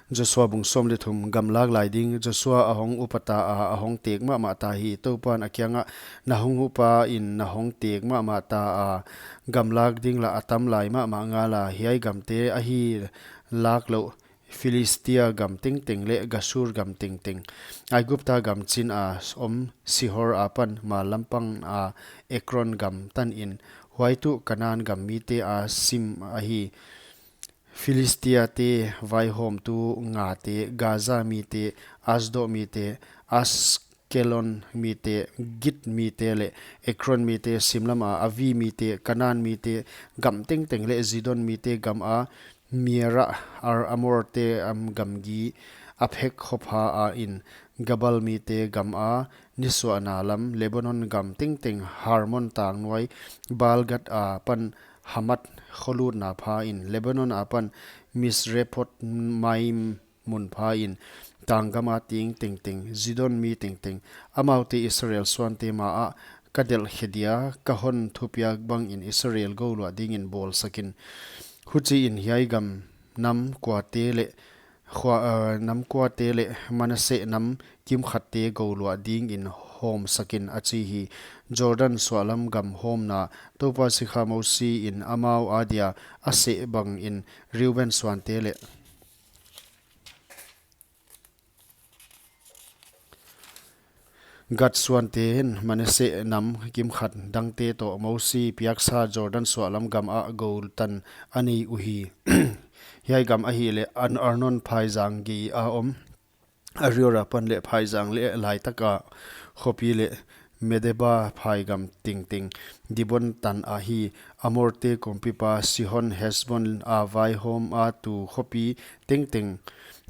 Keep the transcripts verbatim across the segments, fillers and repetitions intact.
Joshua bung sawm leh thum. Gam lak lai ding. Joshua a hong upa ta a, a hong tek mahmah ta hi. Toupan a kiangah, na hong upa in na hong tek mahmah ta a, gam lak ding lah a tam lai mahmah ngal a, hiai gamte ahi lak louh, Philistia gam tengteng leh Geshur gam tengteng, Aigupta gam chin a om Sihor apan mal lampang a Ekron gam tan in, huai tuh Kanan gam mite a sim ahi. Philistia te vaihawmtu Gath te, Gaza mite, Asdod mite, Askelon mite, Gath mite leh Ekron mite, simlam a Avi mite, Kanan mite gam tengteng leh Zidon mite gam a Meara, Ar Amor te, am, gamgi, Aphek khua pha a in, Gebal mite gam a nisuahna lam, Lebanon gam tengteng, Hermon tang nuai, Baal-gad apan Hamath kholutna pha in, Lebanon apan Misrephoth Maim mun pha in, tang gam a ting tengteng, Zidon mi tengteng, amaute Israel suante ma ah ka delh khe dia, ka hon thupiak bang in Israel gouluah ding in bawlsak in. Huchi in hiai gam nam kuate leh khua, eh, nam kuate leh Manasseh nam kimkhat te gouluah ding in hawmsak in, a chi hi. Jordan suahlam gam hawmna. Toupa sikha Mosi in amau a dia a seh bang in Reuben suante leh Gad suante in Manasseh nam kimkhat dangte toh Mosi piaksa Jordan suahlam gam ah gou tan a nei uhi. Hiai gam ahihleh An-, Arnon phaizang gei a om, Aroer apan leh phaizang leh laitak a khopi leh Medeba phaigam tengteng, Dibon tan ahi, Amorte kumpipa Sihon Hesbon a vaihawm a tu khopi tengteng,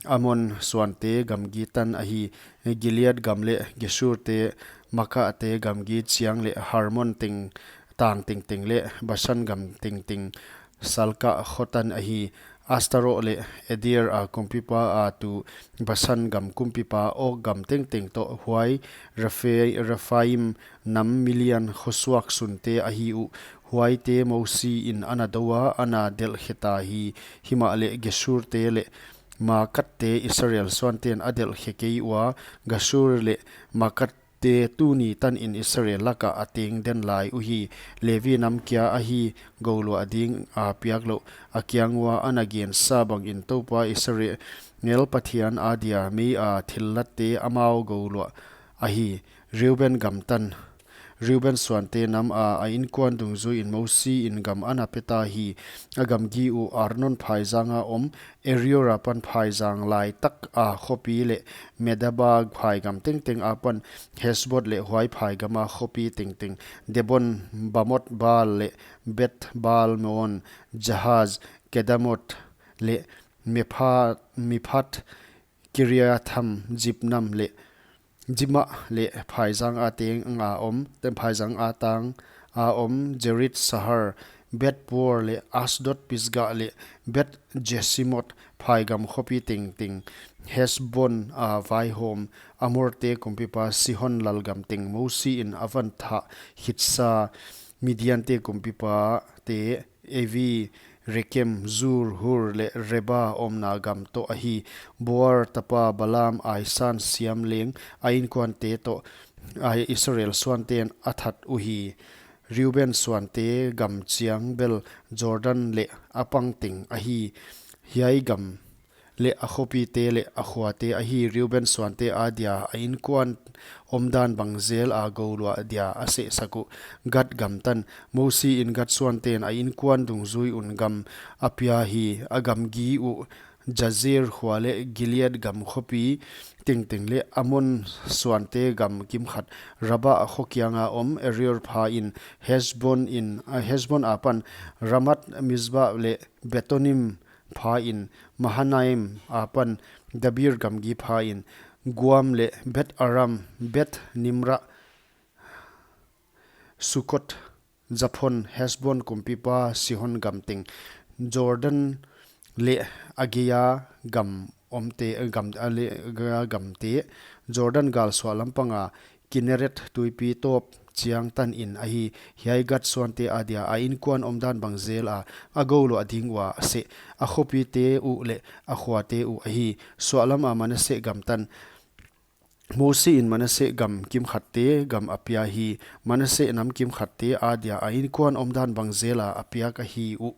Amon suante gamgi tan ahi, Gilead gam leh Geshurte, Maakahte gamgi chiang leh Hermon teng, tang tengteng leh Bashan gam tengteng, Salka khua tan ahi, Astarot leh Edrei a kumpipa a tu Bashan gam kumpipa Og gam tengteng toh, huai Repha-, Rephaim nam milian khosuak sunte ahi uh. Huaite Mosi in ana dou a, ana delh khe ta hi. Himahleh Geshurte leh Maakahte Israel suanten a delh khe kei ua, Geshur leh Maakah te tuni tan in Israel lak ah a teng den lai uhi. Levi nam kia ahi gouluah ding a piak louh, a kiang ua ana gensa bang in Toupa Israel Pathian a dia mei a thillatte amau gouluah ahi. Reuben gam tan. Reuben suante nam a, a inkuan dungzui in Mosi in gam ana pe ta hi. A gamgi uh Arnon phaizang a om, Aroer apan phaizang laitak a khopi leh Medeba phaigam tengteng apan Hesbon leh huai phaigam a khopi tengteng, Dibon, Bamoth Baal leh Beth Baal Meon, Jahaz, Kedemoth leh Mepha-, Mephaath, Kiriathaim, Zibmah leh Zibmah leh phaizang a teng a om, ten phaizang a tang a om, Zeret Shaar, Beth Peor leh Asdod Pisgah leh Beth Jeshimoth phaigam khopi tengteng, Hesbon a vaihawm, Amorte kumpipa Sihon lalgam teng Mosi in a van thah khitsa, Midiante kumpipa te, Evi, Rekem, Zur, Hur leh Reba omna gam toh ahi. Beor tapa Balaam aisan siam leng a inkuante toh a Israel suanten a that uhi. Reuben suante gam chiang bel Jordan leh a pang teng ahi. Hiai gam leh a khopite leh a khuate ahi. Reuben suante a dia a inkuan omdan bang zel a gouluah dia a sehsak uh. Gad gam tan. Mosi in Gad suanten a inkuan dungzui un gam a pia hi. A gamgi uh Jazer khua leh Gilead gam khopi tengteng leh Amon suante gam kimkhat, Rabah khua kiang a om, Aroer pha in Hesbon in, a, Hesbon apan Ramath Mizpah leh Betonim pha in, Mahanaim apan Debir gamgi pha in, Goim leh Beth-aram, Beth-nimrah, Sukkoth, Zaphon, Hesbon kumpipa Sihon gam teng, Jordan leh a gei a gam omte, gam, a leh a gei a gamte, Jordan gal suahlam pang a, Kinnereth tuipi tawp chiang tan in ahi. Hiai Gad suante adia a inkuan omdan bang zel a a gouluah ding ua a seh, a khopite uh leh a khuate uh ahi. Suahlam a Manasseh gam tan. Mosi in Manasseh gam kimkhatte gam a pia hi. Manasseh nam kimkhatte adia a inkuan omdan bang zel a a piak ahi uh.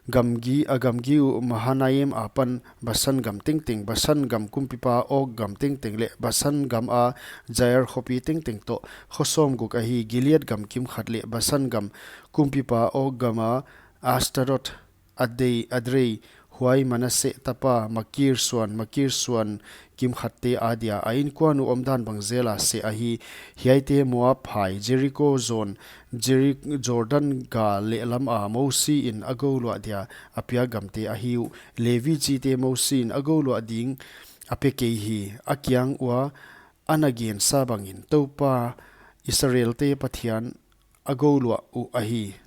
Gamgi, a gamgi uh Mahanaim apan Basan gam tengteng, Basan gam kumpipa Og gam tengteng leh Basan gam a Jair khopi tengteng toh, kho sawmguk ahi. Gilead gam kimkhat leh Basan gam kumpipa Og gam a Astarot, Adei, Adrei, huai Manasseh tapa Makir suan, Makir suan kimkhatte adia a inkuan uh omdan bang zel a seh ahi. Hiaite Moab phai, Jeriko zon, Jeri-, Jordan gal lehlam a Mosi in a gouluah dia a piak gamte ahi uh. Levi chite Mosi in a gouluah ding a pe kei hi. A kiang ua a na gensa bangin Toupa Israelte Pathian a gouluah uh ahi.